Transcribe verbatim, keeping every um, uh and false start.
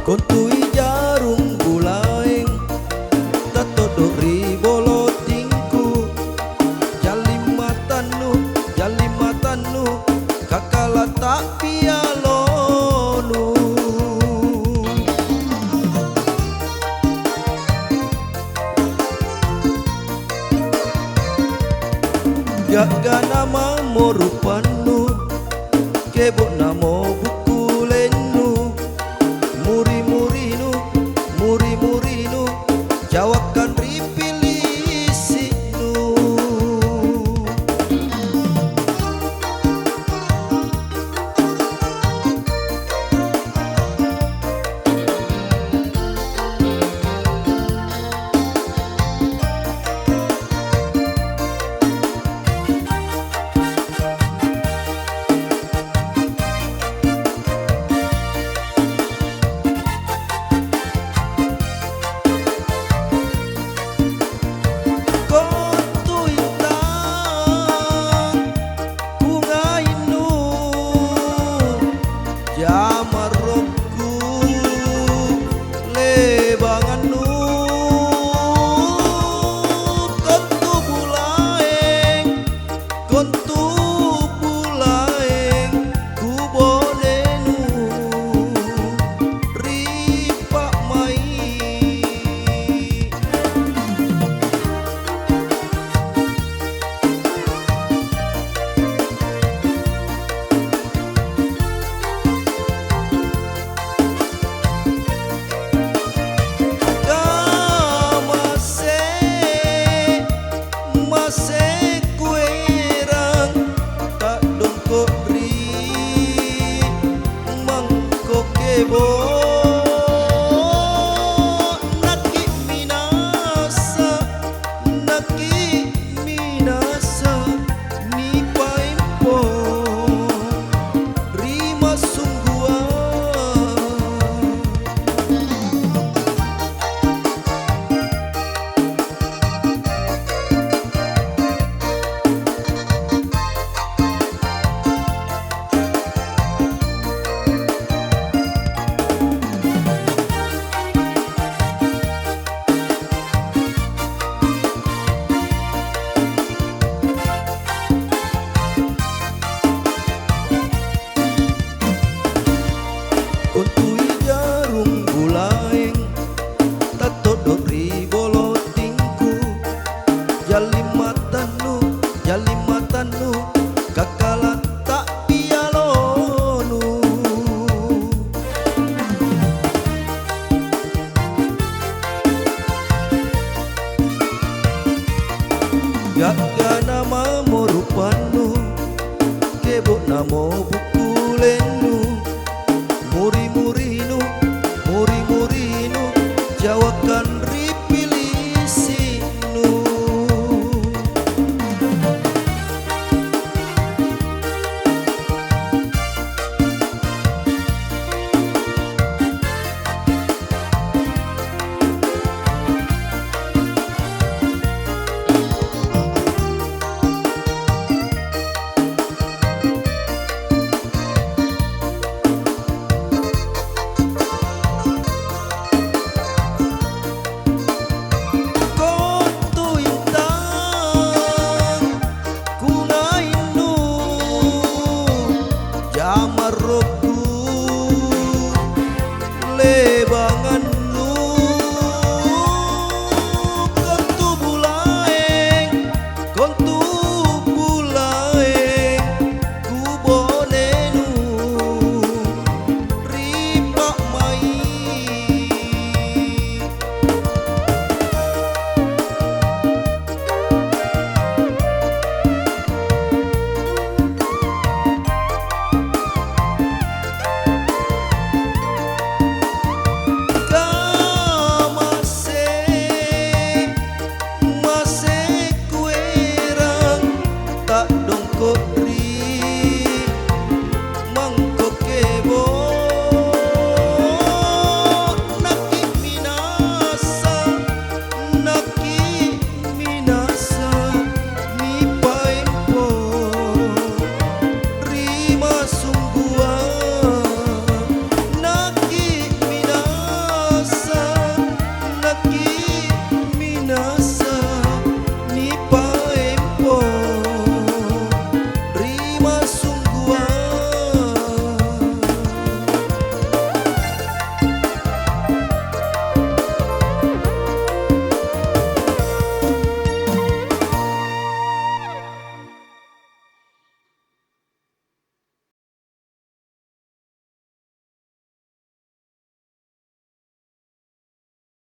Kontui jarung bulaeng, tattodo' ri bolotingku. Jalli matannu, jalli matannu, kakkala ta'pialonu. Ga'gana mamo rupannu, kebo'namo bukkulennu, muri-murinu, muri-murinu, cawakkang ri pilisi'nu. Kontuinta kungainnu, jamarokku lebangannu, kontu bulaeng, kontu bulaeng kubonenu ri pa'mai'. Kamase, mase kuerang ta'dongko' ri mangko kebo'. Naki' minasa, naki' minasa nipaimpo ri massungguang. Kontui jarung bulaeng, tattodo' ri bolotingku. Jalli matannu, jalli matannu, kakkala ta'pialonu. Ga'gana mamo rupannu, kebo'namo